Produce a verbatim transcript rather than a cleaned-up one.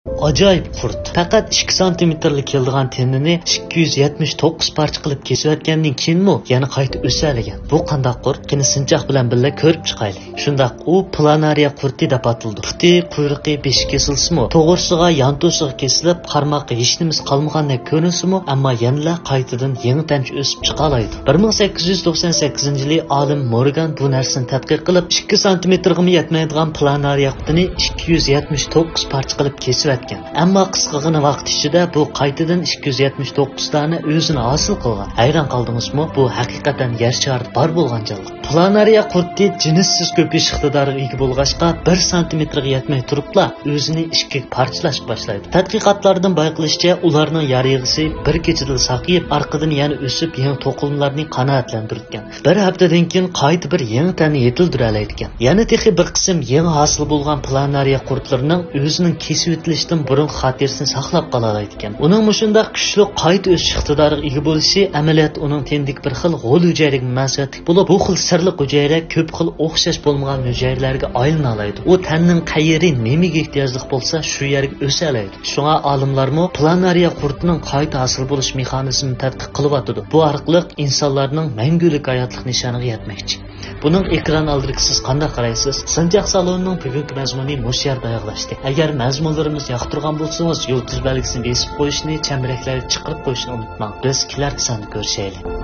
ئاجايىپ قۇرت. پەقەت ئىككى سانتىمېتىرلا كېلىدىغان تېنىنى ئىككى يۈز يەتمىش توققۇز پارچە قىلىپ كېسىۋەتكەندىن كېيىنمۇ يەنە قايتا ئۆسەلىگەن. بۇ قانداق قۇرت؟ قېنى سىنچاق بىلەن بىللە كۆرۈپ چىقايلى. شۇنداق، ئۇ پلانارىيە قۇرتى دەپ ئاتىلىدۇ. پۇتى، قۇيرۇقى، بېشى كېسىلسىمۇ، توغرىسىغا، يانتۇسىغا كېسىلىپ، قارماققا ھېچنېمىسى قالمىغاندەك كۆرۈنسىمۇ، ئەمما يەنىلا قايتىدىن يېڭى تەنچە ئۆسۈپ چىقالايدۇ. بىر مىڭ سەككىز يۈز توقسان سەككىزىنچى يىلى ئالىم مورگان بۇ نەرسىنى تەتقىق قىلىپ، ئىككى سانتىمېتىرغىمۇ يەتمەيدىغان پلانارىيە قۇرتىنى ئىككى يۈز يەتمىش توققۇز پارچە قىلىپ كېسىۋەتكەن. ئەمما قىسقىغىنا ۋاقىت ئىچىدە بۇ قايتىدىن ئىككى يۈز يەتمىش توققۇز دانە ئۆزىنى ھاسىل قىلغان. ھەيران قالدىڭىزمۇ؟ بۇ ھەقىقەتەن يەر شارىدا بار بولغان جانلىق. پلانارىيە قۇرتى جىنسسىز كۆپىيىش ئىقتىدارىغا ئىگە بولغاچقا، بىر سانتىمېتىرغا يەتمەي تۇرۇپلا ئۆزىنى ئىككىگە پارچىلاشقا باشلايدۇ. تەتقىقاتلاردىن بايقىلىشىچە، ئۇلارنىڭ يار يىغىسى بىر كېچىدىلا ساقىيىپ، ئارقىدىن يەنە ئۆسۈپ، يېڭى توقۇلمىلارنى قانائەتلەندۈرىدىكەن. بىر ھەپتىدىن كېيىن قايتا بىر يېڭى تەننى يېتىلدۈرەلەيدىكەن. يەنە تېخى بىر قىسىم يېڭى ھاسىل بولغان پلانارىيە قۇرتلىرىنىڭ ئۆزىنىڭ كېسىۋېتىلىشتىن بۇرۇنقى خاتىرىسىنى ساقلاپ قالالايدىكەن. ئۇنىڭ مۇشۇنداق كۈچلۈك قايتا ئۆسۈش ئىقتىدارىغا ئىگە بولۇشى ئەمەلىيەتتە ئۇنىڭ تېنىدىكى بىر خىل غول ھۈجەيرىگە مۇناسىۋەتلىك بولۇپ، بۇ خىل سىرلىق ھۈجەيرە كۆپ خىل ئوخشاش بولمىغان ھۈجەيرىلەرگە ئايلىنالايدۇ. ئۇ تەننىڭ قەيىرى نېمىگە ئېھتىياجلىق بولسا، شۇ يەرگە ئۆسەلەيدۇ. شۇڭا ئالىملارمۇ پلانارىيە قۇرتىنىڭ قايتا ھاسىل بولۇش مېخانىزمىنى تەتقىق قىلىۋاتىدۇ. بۇ ئارقىلىق ئىنسانلارنىڭ مەڭگۈلۈك ھاياتلىق نىشانىغا يەتمەكچى. بۇنىڭ ئېكران ئالدىدىكى سىز قانداق قارايسىز؟ سىنچاق سالونىنىڭ بۈگۈنكى مەزمۇنى مۇشۇ يەردە ئاياغلاشتى. ئەگەر مەزمۇنلىرىمىز ياقتۇرغان بولسىڭىز، يۇلتۇز بەلگىسىنى بېسىپ قويۇشنى، چەمبىرەكلەرگە چىقىرىپ قويۇشنى ئۇنتۇماڭ. بىز كېلەركى ساندا كۆرۈشەيلى.